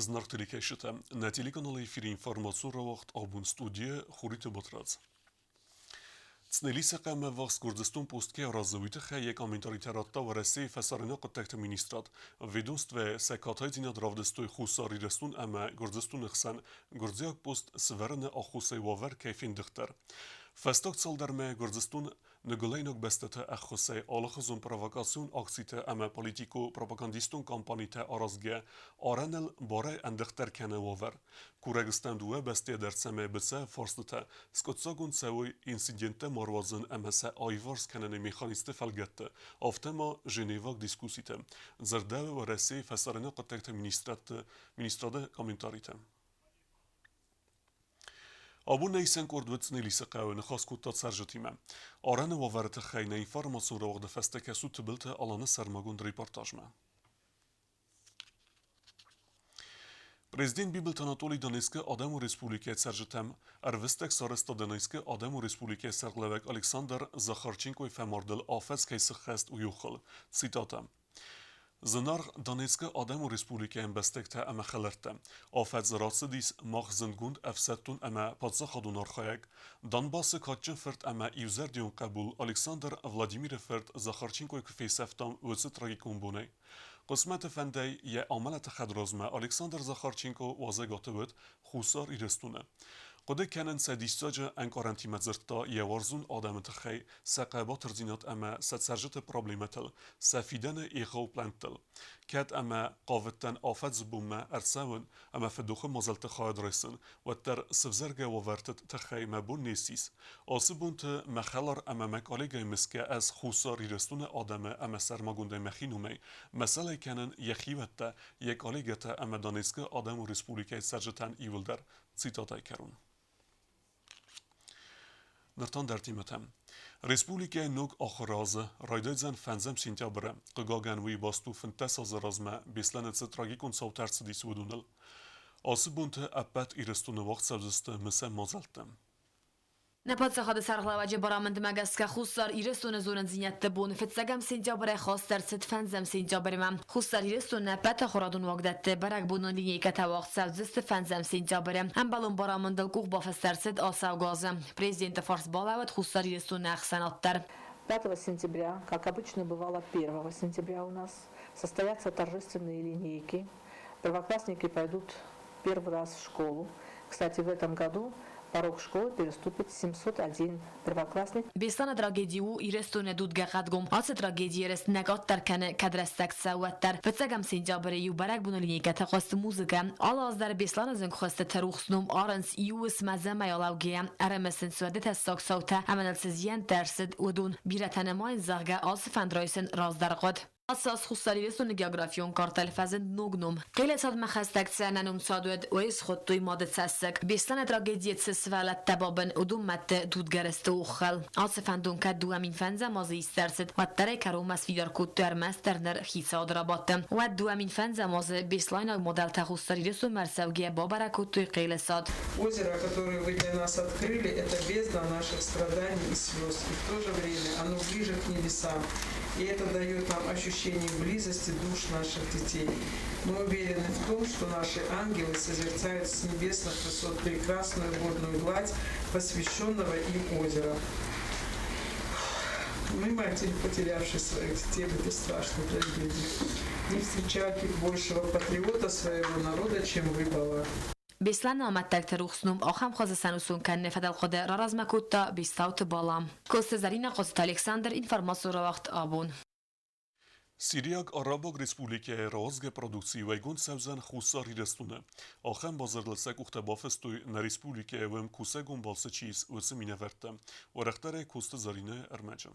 Зынаргъ телекӕсджытӕ, нӕ телеканалы эфиры информацион рауагъд абон студийӕ Хуриты Батрадз. Цънелисы хъӕмӕ ӕввахс Гуырдзыстон пост кӕй аразы, уый тыххӕй йӕ комментаритӕ радта Уӕрӕсейы фӕсарӕйнаг хъуыддӕгты министрад. Ведомствӕйы сӕ катайдзинад равдыстой Хуссар Ирыстон ӕмӕ Гуырдзыстоны хсӕн гуырдзиаг пост сывӕрыны аххосӕй уавӕр кӕй фендыхдӕр. Фӕстаг цалдӕр мӕйы Гуырдзыстон Ныгуылӕйнаг бӕстӕты ӕххуысӕй алыхуызон провокацион акцитӕ ӕмӕ политико-пропагандистон кампанитӕ аразгӕ, арӕныл барӕй ӕндыгъддӕр кӕны уавӕр. Курӕг стӕм дыууӕ бӕстӕйы дӕр цӕмӕй быцӕу фарстытӕ скъуыддзагонд цӕуой инциденттӕ ма руадзын ӕмӕ сӕ аиварс кӕныны механизмты фӕлгӕтты, афтӕ ма Женеваг дискусситы, дзырдӕуы Уӕрӕсейы фӕсарӕйнаг хъуыддӕгты министрады комментаритӕ. Абон нӕ исӕн къорд уыд Цънелисы хъӕуы, ныхас кодта цӕрджытимӕ. Арӕны уавӕры тыххӕй нӕ информацион рауагъды фӕстӕ кӕсут Тыбылты Аланы сӕрмагонд репортажмӕ. Президент Бибылты Анатолий Донецкы Адӕмон Республикӕйы цӕрджытӕм ӕрвыстӕг сарӕзта Донецкы Адӕмон Республикӕйы сӕргълӕууӕг Александр Захарченкойы фӕмардыл афӕдз кӕй сыххӕст, уый охыл. Цитата. Зынаргъ Донецкы Адӕмон Республикӕйы ӕмбӕстӕгтӕ ӕмӕ хӕлӕрттӕ! Афӕдз рацыдис мах зындгонд ӕфсӕддон ӕмӕ паддзахадон архайӕг, Донбассы кадджын фырт ӕмӕ иузӕрдион хъӕбул Александр Владимиры фырт Захарченкойы куы фесӕфтам, уыцы трагикон бонӕй. Хъысмӕты фӕндӕй йӕ амӕлӕты хӕдразмӕ Александр Захарченко уазӕгуаты уыд Хуссар Ирыстоны. Хъуыды кӕнын сӕ диссаджы ӕнкъарӕнтимӕ дзырдта йӕ уарзон адӕмы тыххӕй, сӕ хъӕбатырдзинад ӕмӕ сӕ цӕрджыты проблемӕтыл, сӕ фидӕны егъау плӕнттыл. Кӕд ӕмӕ хъавыдтӕн афӕдзы бонмӕ ӕрцӕуын ӕмӕ фыдохы мадзӕлтты хайад райсын, уӕддӕр сывзӕргӕ уавӕрты тыххӕй мӕ бон не ссис. Ацы бонты мӕ хӕлар ӕмӕ мӕ коллегӕйы мысгӕ ӕз Хуссар Ирыстоны адӕмы ӕмӕ сӕрмагондӕй мӕхи номӕй мӕсӕлӕй кӕнын йӕ хиуӕттӕ, йӕ коллегӕтӕ ӕмӕ Донецкы Адӕмон Республикӕйы цӕрджытӕн иууылдӕр, цитатӕй кӕрон. Ныр та ӕндӕр темӕтӕм. Республикӕйы ног ахуыры азы райдайдзӕн фӕндзӕм сентябры. Хъыгагӕн, уый баст у 15 азы размӕ Беслӕны цы трагикон цаутӕ ӕрцыдис, уыдоныл. Ацы бонты ӕппӕт Ирыстоны уагъд цӕудзысты мысӕн мадзӕлттӕ. Нӕ паддзахады сӕргълӕууӕджы барамындмӕ гӕсгӕ Хуссар Ирыстоны зонындзинӕдты бон фыццӕгӕм сентябрӕй хаст ӕрцыд фӕндзӕм сентябрьмӕ. Хуссар Ирыстоны ӕппӕт ахуырадон уагдӕтты бӕрӕгбонон линейкӕтӕ уагъд цӕудзысты фӕндзӕм сентябры. Ӕмбӕлон барамындыл къух бафыст ӕрцыд ацӕугӕ азы. Президенты фарс балӕууыд Хуссар Ирыстоны ӕхсӕнад дӕр. 5 сентября, как обычно бывало 1 сентября у нас, состоятся торжественные линейки. Первоклассники пойдут первый раз в школу. Кстати, в этом году порог школы переступит 701 первоклассник. Беслӕны трагеди у Ирыстоны дудгӕ хъӕдгом. Ацы трагедийы рӕзт нӕ къаддӕр кӕны, кӕд рӕстӕг цӕуы, уӕддӕр. Фыццӕгӕм сентябры иу бӕрӕгбоны линейкӕты хъуыст музыкӕ. Алы аз дӕр Беслӕны зынгхуыстыты рухс ном арынц иу уысмӕ зӕмӕй алӕугӕйӕ. Ӕрымысынц уӕды тӕссаг цаутӕ ӕмӕ ныл цы зиӕнттӕ ӕрцыд, уыдон. Бирӕтӕ нымайынц, зӕгъгӕ, ацы фӕнд райсын раздӕр хъуыд. Ацы аз Хуссар Ирыстоны географион картӕйыл фӕзынд ног ном. Хъелецадмӕ хӕстӕг цы ӕнӕном цад уыд, уый схуыдтой Мады цӕссыг. Беслӕны трагедийы цы сывӕллӕттӕ бабын, уыдон мӕдты дудгӕрӕзты оххыл. Ацы фӕндон кӕд 2005 азы ист ӕрцыд, уӕддӕр ӕй кӕронмӕ сфидар кодтой ӕрмӕстдӕр ныр хицауады рабадты. Уӕд 2005 азы беслӕйнаг модельтӕ Хуссар Ирыстонмӕ ӕрцӕугӕйӕ бабӕрӕг кодтой Хъелецад. Озеро, которое вы для нас открыли, это бездна наших страданий и слез. И в то же время оно ближе к небесам. И это дает нам ощущение близости душ наших детей. Мы уверены в том, что наши ангелы созерцают с небесных высот прекрасную водную гладь посвященного им озера. Мы, матери, потерявшие своих детей в этой страшной трагедии, не встречали большего патриота своего народа, чем вы, Бала. Беслӕны амӕттӕгты рухс ном ахӕм хуызы сӕнусон кӕныны фӕдыл хъуыды раразмӕ кодта Бестауты Бала. Коцты Зӕринӕ, Хъоцыты Александр, информацион рауагъд абон. Сириаг Арабаг Республикӕйы рауадзгӕ продукци уӕйгонд цӕудзӕн Хуссар Ирыстоны. Ахӕм базарыл сӕ къухтӕ бафыстой нӕ республикӕйы уӕм кусӕгон балцы чи ис, уыцы минӕвӕрттӕ. Уӕрӕхдӕрӕй Коцты Зӕринӕ ӕрмӕджы.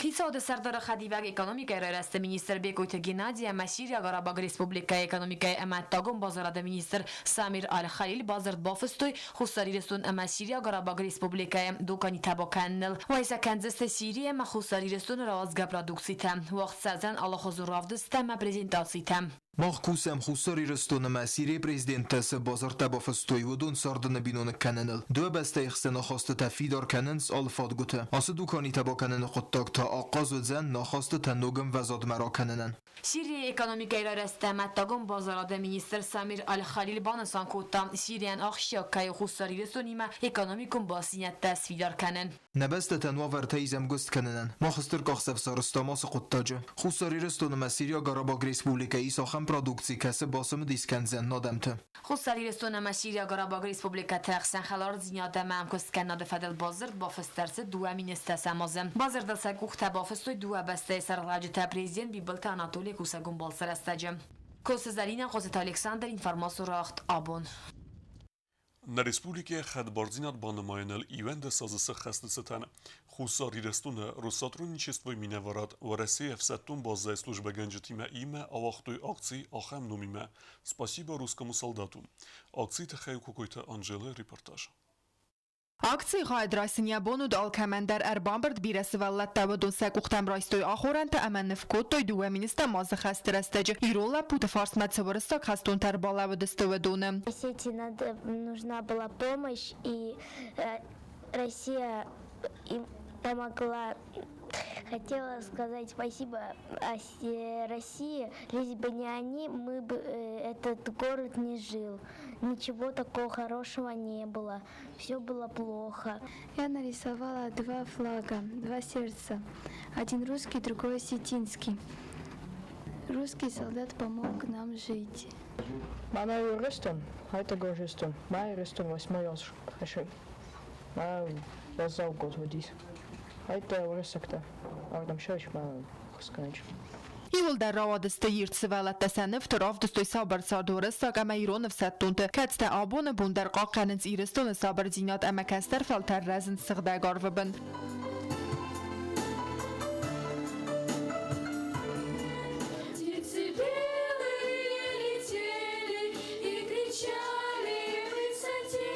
Хицауады сӕрдары хӕдивӕг экономикӕйы райрӕзты министр Бекъойты Геннадий ӕмӕ Сириаг Арабаг Республикӕйы экономикӕйы ӕмӕ ӕддагон базарады министр Самир Аль-Халиль бадзырд бафыстой Хуссар Ирыстон ӕмӕ Сириаг Арабаг Республикӕйы дуканитӕ бакӕныныл. Уӕй сӕ кӕндзысты Сирийы ӕмӕ Хуссар Ирыстоны рауадзгӕ продукцитӕ. Уагъд цӕудзӕн алыхуызон равдысттӕ ӕмӕ презентацитӕ. Мах кусӕм Хуссар Ирыстон ӕмӕ Сирийы президенттӕ цы базартӕ бафыстой, уыдон царды ныббиноныг кӕныныл. Дыууӕ бӕстӕйы хсӕн ахастытӕ фидар кӕнынц алы фадгуыты. Ацы дуканитӕ бакӕныны хъуыддаг та ахъаз уыдзӕн нӕ ахастытӕ ног ӕмвӕзадмӕ ракӕнынӕн. Сирийы экономикӕйы райрӕзт ӕмӕ ӕддагон базарады министр Самир Аль-Халиль банысан кодта, Сирийӕн ахсджиаг кӕй у Хуссар Ирыстонимӕ экономикон бастдзинӕдтӕ сфидар кӕнын. Нӕ бӕстӕтӕн уавӕртӕ ис ӕмгуыст кӕнынӕн. Мах стыр къахдзӕф сарӕзтам ацы хъуыддаджы. Хуссар Ирыстон ӕмӕ Сириаг Арабаг Республикӕ ис ахӕм продукци, кӕцы бацымыдис кӕндзӕн адӕмты. Хуссар Ирыстон ӕмӕ Сириаг Арабаг Республикӕты ӕхсӕн хӕлардзинад ӕмӕ ӕмкуысткӕнынады фӕдыл бадзырд бафыст ӕрцыд дыууӕ министрӕсӕм азы. Бадзырдыл сӕ къухтӕ бафыстой дыууӕ бӕстӕйы сӕргълӕуджытӕ президент Бибылты Анатолийы кусӕгон балцы рӕстӕджы. Косы Зӕринӕ, Хъоцыты Александр, информацион рауагъд абон. Нӕ республикӕйы хӕдбардзинад банымайыныл 11 азы сӕххӕсты цытӕн Хуссар Ирыстоны Россотрудничествойы минӕварад Уӕрӕсейы ӕфсӕддон базӕйы службӕгӕнджытимӕ иумӕ ауагътой акци ахӕм номимӕ «Спасибо русскому солдату». Акцийы тыххӕй Кокойты Анжелы репортаж. Акцийы хайад райсын йӕ бон уыд алкӕмӕн дӕр. Ӕрбамбырд бирӕ сывӕллӕттӕ, уыдон сӕ къухтӕм райстой ахорӕнтӕ ӕмӕ ныв кодтой дыууӕ министӕм азы хӕсты рӕстӕджы ирон лӕппуты фарсмӕ цы уырыссаг хӕстонтӕ ӕрбалӕууыдысты, уыдоны. Осетии надо, нужна была помощь, и Россия им помогла. Хотела сказать спасибо России. Если бы не они, мы бы этот город не жил. Ничего такого хорошего не было. Все было плохо. Я нарисовала два флага, два сердца. Один русский, другой осетинский. Русский солдат помог нам жить. Мӕнӕ Ирыстон, хӕтӕгон Ирыстон, мӕ Ирыстон восьмой аз хӕссы. Мӕ уӕззау год уыдис. Айтӕ уырыссӕгтӕ ардӕм сӕрыс мӕ хуысгӕнӕджы. Иууылдӕр рауадысты ирд сывӕллӕттӕ сӕ нывты равдыстой сабырцарды уырыссаг ӕмӕ ирон ӕфсӕддонты, кӕцытӕ абоны бон дӕр хъахъхъӕнынц Ирыстоны сабырдзинад ӕмӕ кӕстӕр фӕлтӕр рӕзынц сыгъдӕг арвы бын. Птицы белые летели и кричали в высоте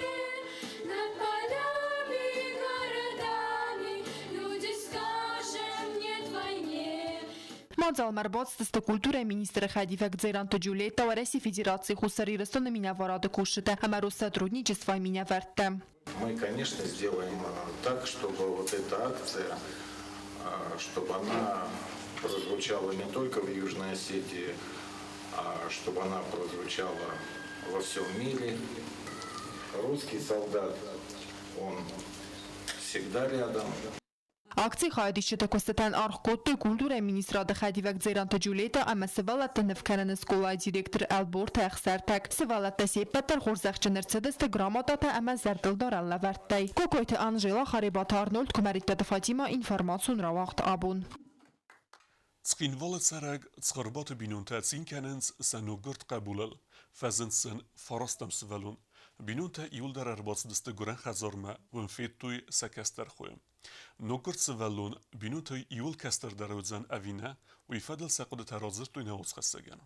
над полями и городами. Люди, скажем, нет войне. Мадзалмӕ ӕрбацыдысты культурӕйы министры хӕдивӕг Дзеранты Джульетта, Уӕрӕсейы Федерацийы Хуссар Ирыстоны минӕварады кусджытӕ ӕмӕ Россотрудничествойы минӕвӕрттӕ. Мы, конечно, сделаем так, чтобы вот эта акция, чтобы она прозвучала не только в Южной Осетии, а чтобы она прозвучала во всем мире. Русский солдат, он всегда рядом. Акцийы хайадисджыты куыстытӕн аргъ кодтой культурӕйы министрады хӕдивӕг Дзеранты Джульетта ӕмӕ сывӕллӕтты нывкӕныны скъолайы директор Ӕлборты Ӕхсӕртӕг. Сывӕллӕттӕ се ппӕт дӕр хорзӕхджын ӕрцыдысты грамотатӕ ӕмӕ зӕрдылдарӕн лӕвӕрттӕй. Кокойты Анжела, Харебаты Арнольд, Куымӕридтаты Фатимӕ, информацион рауагъд абон. Цхинвалы цӕрӕг Цхуырбаты бинонтӕ цин кӕнынц сӕ ноггуырд хъӕбулыл. Фӕзынд сын фарастӕм сывӕллон. Бинонтӕ иуылдӕр ӕрбацыдысты гуырӕн хӕдзармӕ, уым федтой сӕ кӕстӕр хойы. Ноггуырд сывӕллон бинонтӕй иуыл кӕстӕрдӕр уыдзӕн ӕви нӕ, уый фӕдыл сӕ хъуыдытӕ радзырдтой нӕ уацхӕссӕгӕн.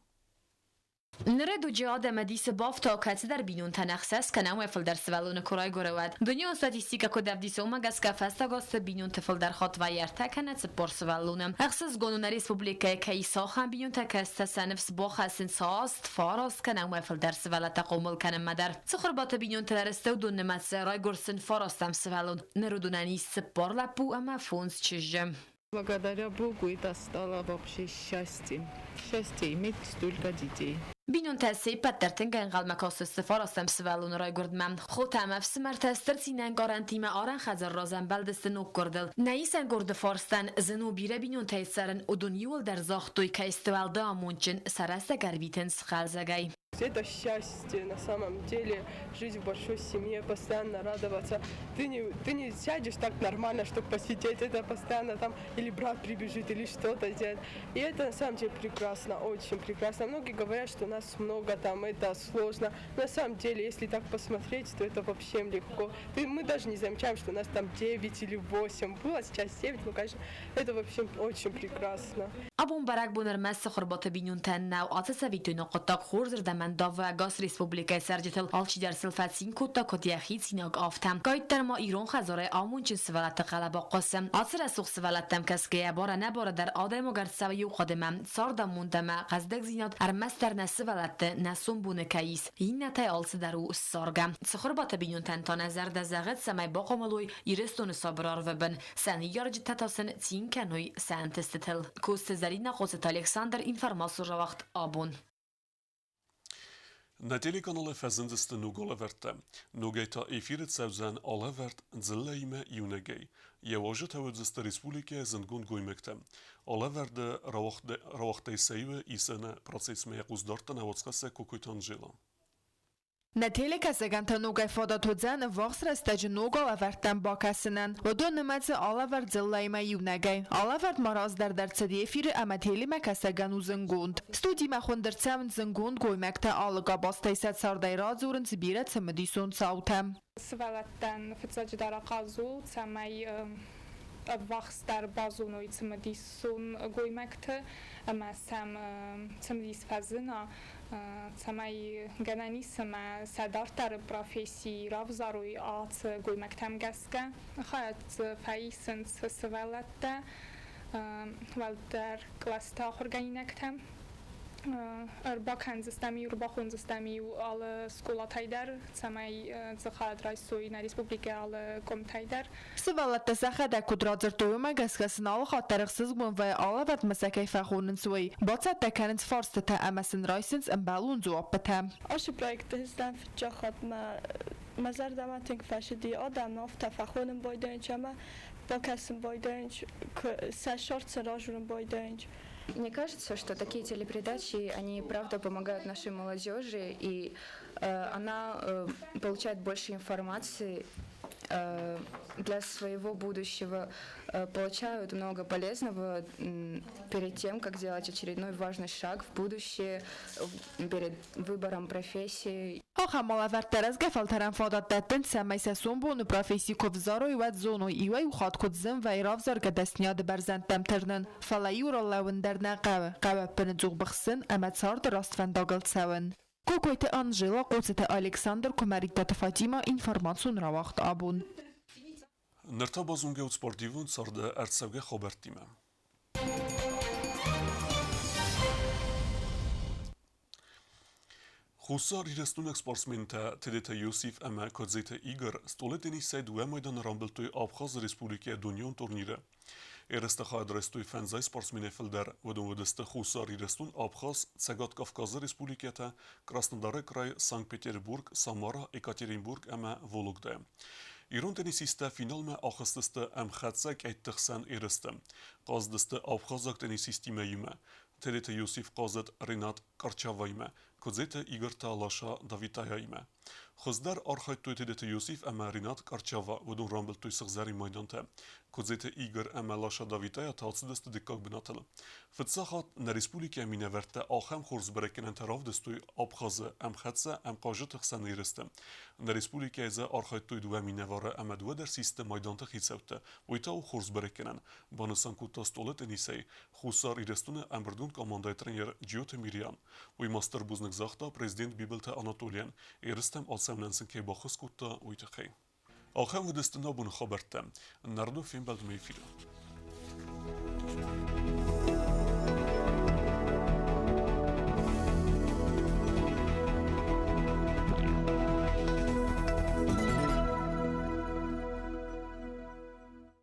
Ныры дуджы адӕмы дисы бафтауы кӕцыдӕр бинонтӕн ӕхсӕз кӕнӕ уӕ фылдӕр сывӕллоны куы райгуыры, уӕд. Дунеон статистикӕ куыд ӕвдисы, уымӕ гӕсгӕ фӕстаг азты бинонты фылдӕр хатт вӕййы ӕртӕ кӕнӕ 40 сывӕллоны. Ӕхсызгон у нӕ республикӕйы кӕй ис ахӕм бинонтӕ, кӕцытӕ сӕ ныфс бахӕссынц аст, фараст кӕнӕ уӕ фылдӕр сывӕллӕттӕ хъомыл кӕнынмӕ дӕр. Цыхуырбаты бинонты ӕрысты уыдон нымӕцы райгуырд сын фарастӕм сывӕллон. Ныр уыдонӕн ис цыппар лӕппу ӕмӕ фондз чызджы. Благодаря Богу это стало вообще счастьем. Счастье иметь столько детей. Бинонтӕ се ппӕт дӕр тынг ӕнхъӕлмӕ кастысты фарастӕм сывӕллоны райгуырдмӕ. Хотӕ ӕмӕ ӕфсымӕртӕ стыр цинӕнкъарӕнтимӕ арӕн хӕдзар разӕмбӕлдысты ноггуырдыл. Нӕ исӕнгуырды фарстӕн зын у бирӕ бинонтӕй цӕрын, уыдон иууылдӕр загътой, кӕй сты уӕлдай амондджын, сӕ рӕстӕг ӕрвитынц хъӕлдзӕгӕй. Это счастье на самом деле, жить в большой семье, постоянно радоваться. Ты не сядешь так нормально, чтобы посидеть, это постоянно там или брат прибежит, или что-то сделает. И это на самом деле прекрасно, очень прекрасно. Многие говорят, что нас много там, это сложно. На самом деле, если так посмотреть, то это вообще легко. Мы даже не замечаем, что у нас там 9 или 8 было, сейчас 7, ну, конечно, это вообще очень прекрасно. Абон бӕрӕгбон ӕрмӕст Цыхуырбаты бинонтӕн нӕу, ацы цӕвиттойнаг хъуыддаг хорзырдӕм. ӕндавы ӕгас республикӕйы цӕрджытыл. Алчидӕр сыл фӕцин кодта, куыд йӕхи цинаг, афтӕ. Кӕддӕр ма ирон хӕдзарӕй амондджын сывӕллӕтты хъӕлӕба хъуысы. Ацы рӕсугъд сывӕллӕттӕм кӕсгӕйӕ, бар-ӕнӕбары дӕр адӕймаг ӕрцӕуы иу хъуыдымӕ, цардамонд ӕмӕ хъӕздыгдзинад ӕрмӕстдӕр нӕ сывӕллӕтты, нӕ сомбоны кӕй ис. Иннӕтӕй алцыдӕр у ссаргӕ. Цыхуырбаты бинонтӕн та нӕ зӕрдӕ зӕгъы, цӕмӕй бахъомыл уой Ирыстоны сабыр арвы бын, сӕ ныййарджытӕ та сын цин кӕной сӕ ӕнтыстытыл. Коцты Зӕринӕ, Хъоцыты Александр, информацион рауагъд абон. Нӕ телеканалы фӕзындысты ног алӕвӕрдтӕ. Ногӕй та эфиры цӕудзӕн алӕвӕрд дзыллӕимӕ иунӕгӕй. Йӕ уазджытӕ уыдзысты республикӕйы зындгонд гоймӕгтӕ. Алӕвӕрды рауагъдтӕй сӕ иуы исыны процессмӕ йӕ хъус дардта нӕ уацхӕссӕг Кокойты Анжела. Нӕ телекӕсӕгӕн та ногӕй фадат уыдзӕн ӕввахс рӕстӕджы ног алӕвӕрдтӕм бакӕсынӕн. Уыдон нымӕцы алӕвӕрд дзыллӕимӕ иунӕгӕй. Алӕвӕрд ма раздӕр дӕр цыд эфиры ӕмӕ телемӕ кӕсӕгӕн у зынгонд. Студимӕ хуынд ӕрцӕуынц зынгонд гоймӕгтӕ алы габазтӕй сӕ цардӕй радзурынц бирӕ цымыдисон цаутӕ. Сывӕллӕттӕн фыццаджыдӕр ахъаз у, цӕмӕй ӕввахсдӕр базоной цымыдисон гоймӕгты ӕмӕ сӕм цымыдис фӕзына, цӕмӕй гӕнӕн ис ӕмӕ сӕ дарддӕры професси равзарой ацы гоймӕгтӕм гӕсгӕ. Хайад дзы фӕисынц сывӕллӕттӕ, уӕлдӕр кълӕсты ахуыргӕнинӕгтӕ. Ӕрбакӕндзыстӕм-иу, ӕрбахондзыстӕм-иу алы скъолатӕй дӕр, цӕмӕй дзы хайад райсой нӕ республикӕйы алы къуымтӕй дӕр. Сывӕллӕттӕ сӕхӕдӕг куыд радзырдтой, уымӕ гӕсгӕ сын алы хатт дӕр ӕхсызгон вӕййы алӕвӕрдмӕ сӕ кӕй фӕхонынц, уый. Бацӕттӕ кӕнынц фарстытӕ ӕмӕ сын райсынц ӕмбӕлон дзуаппытӕ. Ацы проекты ӕз фыццаг хатт мӕ мӕ зӕрдӕмӕ тынг фӕцыди. Адӕм афтӕ фӕхонын байдайынц ӕмӕ бакӕсын байдайынц, сӕ сӕрд сын разурын байдайынц. Мне кажется, что такие телепередачи, они правда помогают нашей молодежи, и она получает больше информации для своего будущего, получают много полезного перед тем, как сделать очередной важный шаг в будущее, перед выбором профессии. Ахӕм алӕвӕрдтӕ рӕзгӕ фӕлтӕрӕн фадат дӕттынц, цӕмӕй сӕ сомбоны професси куы взарой, уӕд зоной, иуӕй-иу хатт куыд зын вӕййы равзаргӕ дӕсныйады бӕрзӕндтӕм тырнын, фӕлӕ иу ралӕууын дӕр нӕ хъӕуы, хъӕуы ӕппыныдзух быхсын ӕмӕ царды раст фӕндагыл цӕуын. Кокойты Анжела, Хъоцыты Александр, Куымӕридтаты Фатимӕ, информацион рауагъд абон. Ныр та базонгӕ ут спортивон царды ӕрцӕугӕ хабӕрттимӕ. Хуссар Ирыстонаг спортсментӕ Тедеты Иосиф ӕмӕ Кодзиты Игорь стъолы теннисӕй дыууӕ майданы рамбылдтой Абхазы Республикӕйы дунеон турниры. Ерысты хайад райстой фӕндзай спортсменӕй фылдӕр. Уыдон уыдысты Хуссар Ирыстон, Абхаз, Цӕгат Кавказы республикӕтӕ, Краснодары край, Санкт-Петербург, Самара, Екатеринбург ӕмӕ Вологдӕ. Ирон теннисисттӕ финалмӕ ахызтысты ӕмхӕццӕ къӕйтты хсӕн ерысты. Хъазыдысты абхазаг теннисисттимӕ иумӕ. Тедеты Иосиф хъазыд Ренат Карчаваимӕ, Куыдзеты Игорь та Лаша Давитаяимӕ. Хуыздӕр архайдтой Тедеты Иосиф ӕмӕ Ренат Карчава, уыдон рамбылдтой сыгъзӕрин майдантӕ. Куыдзеты Игорь ӕмӕ Лаша Давитая та ацыдысты дыккаг бынатыл. Фыццаг хатт нӕ республикӕйы минӕвӕрттӕ ахӕм хорз бӕрӕггӕнӕнтӕ равдыстой Абхазы ӕмхӕццӕ ӕмхъазыты хсӕн ерысты. Нӕ республикӕйы дзы архайдтой дыууӕ минӕвары ӕмӕ дыууӕ дӕр систы майданты хицӕуттӕ. Уый та у хорз бӕрӕггӕнӕн, банысан кодта стъолы теннисӕй Хуссар Ирыстоны ӕмбырдгонд командӕйы тренер Джиоты Мириан. Уый ма стыр бузныг загъта президент Бибылты Анатолийӕн, ерыстӕм ацӕуынӕн сын кӕй баххуыс кодта, уый тыххӕй. Ахӕм уыдысты нӕ абоны хабӕрттӕ. Нардо фембӕлдмӕ эфиры.